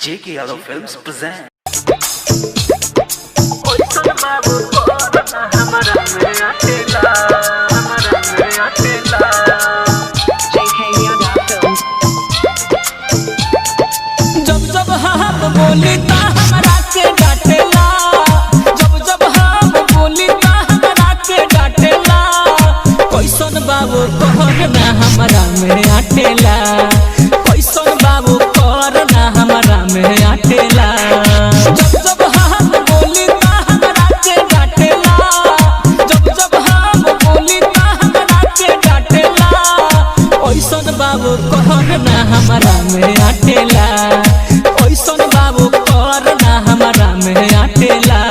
J.K. Yadav Films present. JK Yadav Films. जब जब हम बोली ता हमरा के डांटेला, जब जब हम बोली ता हमरा के डांटेला। कैसन बाबू कहर ना हमरा में आटेला, कैसन बाबू कहर ना हमरा में आटेला। जब जब हम बोली ता हमरा के डांटेला, जब जब हम बोली ता हमरा के डांटेला। ऐसन बाबू कहर ना हमरा में आटेला, ऐसन बाबू कहर ना हमरा में आटेला।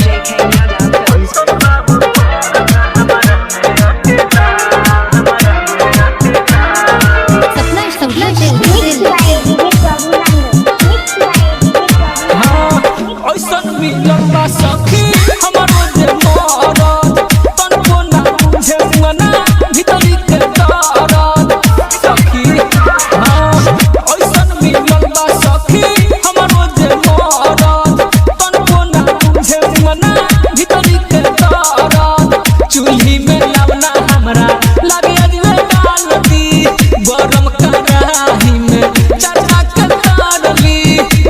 JK Yadav Films. Sapna Studio Delhi. हाँ, ऐसन मिलल बा सखी हमरो जे मरद, तनको ना बुझे मना भीतरी के दरद। सखी हाँ, ऐसन मिलल बा सखी हमरो जे मरद, तनको ना बुझे मना भीतरी के दरद। चूल्ही में लावना हमरा लागे अजवे डाल दी, गरम कराही में चरना के तारली,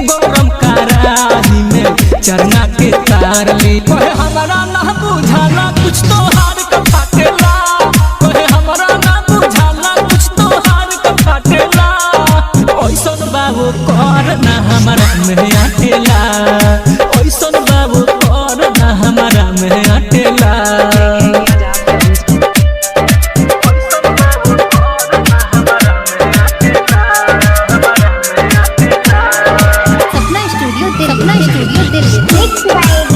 गरम कराही में चरना के तारली। कहे हमरा ना बुझाला कुछ तो हार के फाटेला, कहे हमरा ना बुझाला कुछ तो हार के फाटेला। ऐसन बाबू कर ना हमरा में आटेला, ऐसन बाबू कर ना हमरा में आटेला। JK Yadav Films. Sapna Studio Delhi. Sapna Studio Delhi.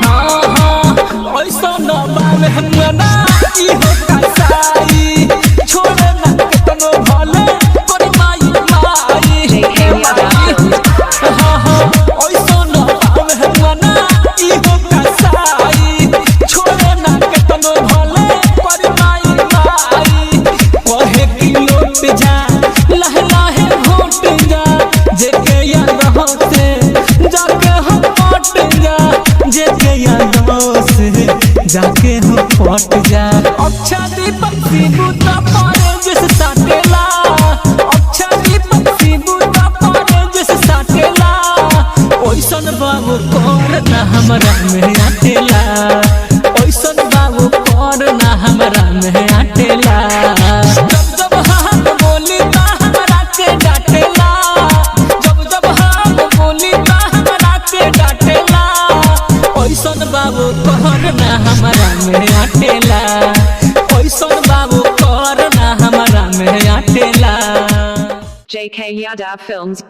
हाँ हाँ, ऐसन बावे मना इहो कसाई, छोड़े ना केतनो भले तोरी माई माई। JK Yadav Films. हाँ हाँ, ऐसन बावे मना इहो कसाई, छोड़े ना केतनो भले तोरी माई माई। कहे कि लौट जा लहे लहे घोट जा, जेके याद होते जाके हम पट जा, जेके याद से जाके हम पट जा। अच्छा दीपक सीबू ता पारे जिस साटेला, अच्छा दीपक सीबू ता पारे जिस साटेला। ओइसन बाबू कर ना हमरा में आटेला, ओइसन बाबू कर ना हमरा में आटेला। जब जब हम बोली ता हमरा के डांटेला, जब जब हम बोली ता हमरा के डांटेला। ऐसन बाबू कहर ना हमरा में आटेला, ऐसन बाबू कहर ना हमरा में आटेला। JK Yadav Films.